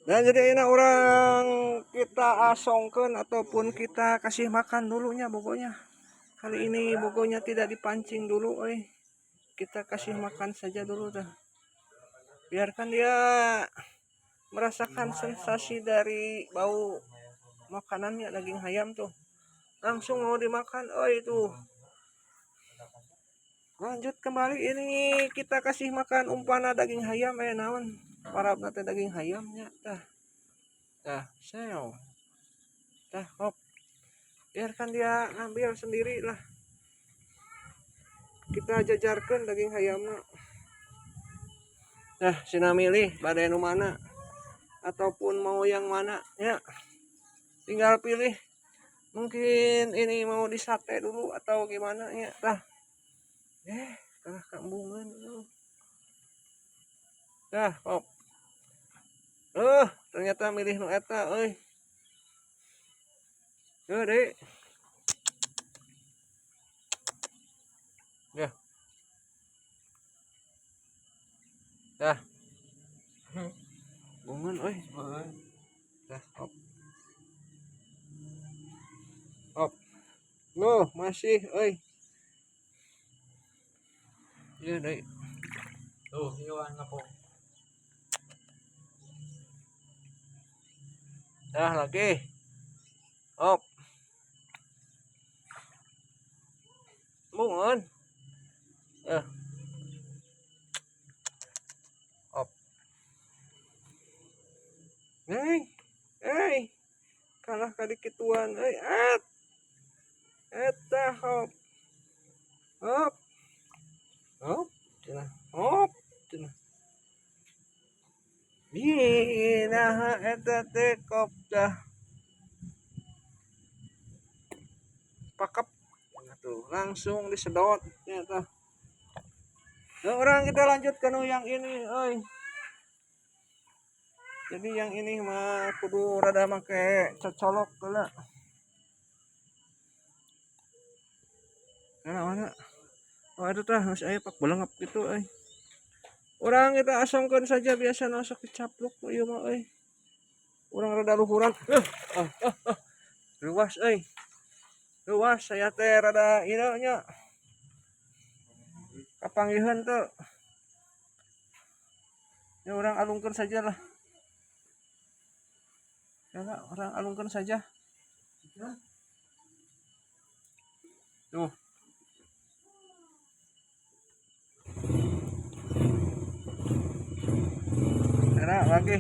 Nah, jadi ini orang kita asongkeun ataupun kita kasih makan dulunya pokoknya. Kali ini pokoknya tidak dipancing dulu, oi. Kita kasih makan saja dulu dah. Biarkan dia merasakan sensasi dari bau makanannya daging ayam tuh. Langsung mau dimakan, oi itu. Lanjut kembali ini kita kasih makan umpana daging ayam aya naon. Parabna teh daging ayamnya tah. Tah, seo. Tah, hop. Biarkan dia ngambil sendiri lah. Kita jajarkan daging ayamnya. Nah, sina milih bade nu mana ataupun mau yang mana ya. Tinggal pilih. Mungkin ini mau disate dulu atau gimana ya. Tah. Kalah kambungan. Dah, hop. Ternyata milih nu eta euy. Dek. Ya. Dah. Bungan euy. Dah, hop. Hop. Loh, masih euy. Iya, Dek. Tuh, iwan nga po. Dah lagi. Hop. Bungan. Hop. Hei. Hei. Kalah kadikituan euy. Et. Eta hop. Hop. Hop. Cenah. Hop. Cenah. Nah, eta teh kop dah. Pakep. Nah, tuh, langsung disedot ya tah. Nah, orang kita lanjut ke nu yang ini, euy. Jadi yang ini mah kudu rada make cocolok heula. Mana mana? Oh, itu tah geus aya pak belengep gitu euy. Orang kita asongkeun saja biasa sok dicapluk ieu mah euy. Urang rada luhuran. Luas euy. Luas saya teh rada ieu nya. Kapanggiheun teu. Ya orang alungkeun saja lah. Ya lah, orang alungkeun saja. Tuh. Enak lagi.